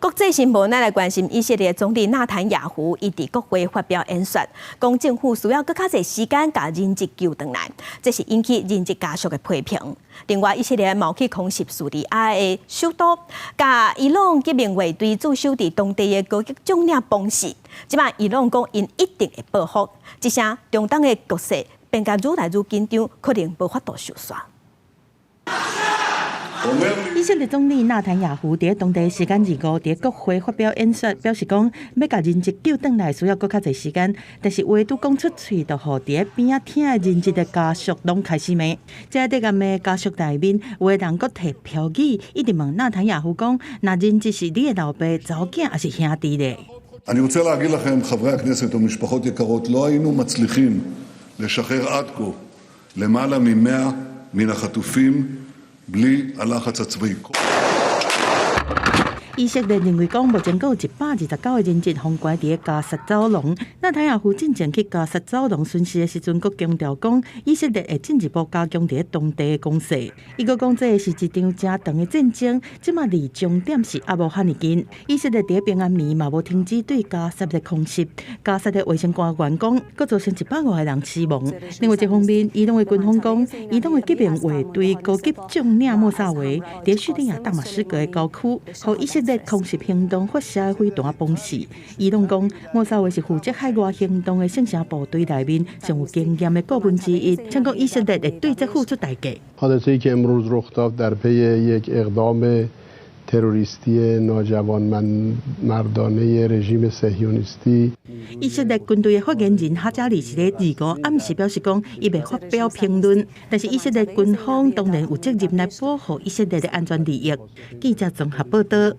國際新聞，咱來關心以色列總理納坦雅胡，伊佇國會發表演說，講政府需要閣較濟時間共人質救轉來，這是引起人質家屬的批評。另外，以色列嘛去空襲敘利亞的首都，共伊朗革命衛隊駐守佇當地的高級將領崩死。這擺伊朗講𪜶一定會報復，這下中東的局勢變甲愈來愈緊張，可能無法度收煞。以色列總理納坦雅胡佇當地時間25佇國會發表演說，表示講欲共人質救轉來需要閣較濟時間，但是話拄講出喙，就予佇邊仔聽的人質的家屬攏開始罵。這個暗的家屬內面，有的人閣提標語，一直問納坦雅胡講：若人質是你的老爸、查某囝抑是兄弟咧？ אני רוצה להגיד לכם, חברי הכנסת ומשפחות יקרות, לא היינו מצליחים לשחרר עד כה למעלה מ-100 מן החטופים בלי הלחץ הצבאי. 以色列認為講，目前閣有129個人質予關佇加薩走廊。納坦雅胡進前去加薩走廊巡視的時陣，閣強調講，以色列會進一步加強佇當地的攻勢。伊閣講，這是一場誠長的戰爭，這馬離終點是猶無遐爾近。以色列佇平安暝嘛無停止對加薩的空襲。加薩的衛生官員講，閣造成150個人死亡。另外一方面，伊朗的軍方講，伊朗的革命衛隊高級將領莫薩維佇敘利亞大馬士革的郊區，予以色列空襲行動發射的飛彈崩死。伊朗講，莫薩維是負責海外行動的聖城部隊內面上有經驗的顧問之一，稱講以色列會對這付出代價。 حادثه‌ای که امروز رخ داد در پی یک اقدام تروریستی ناجوانمردانه رژیم صهیونیستی 以色列軍隊的發言人哈加利是咧25暗時表示講，伊袂發表評論，但是以色列軍方當然有責任來保護以色列的安全利益。記者綜合報道。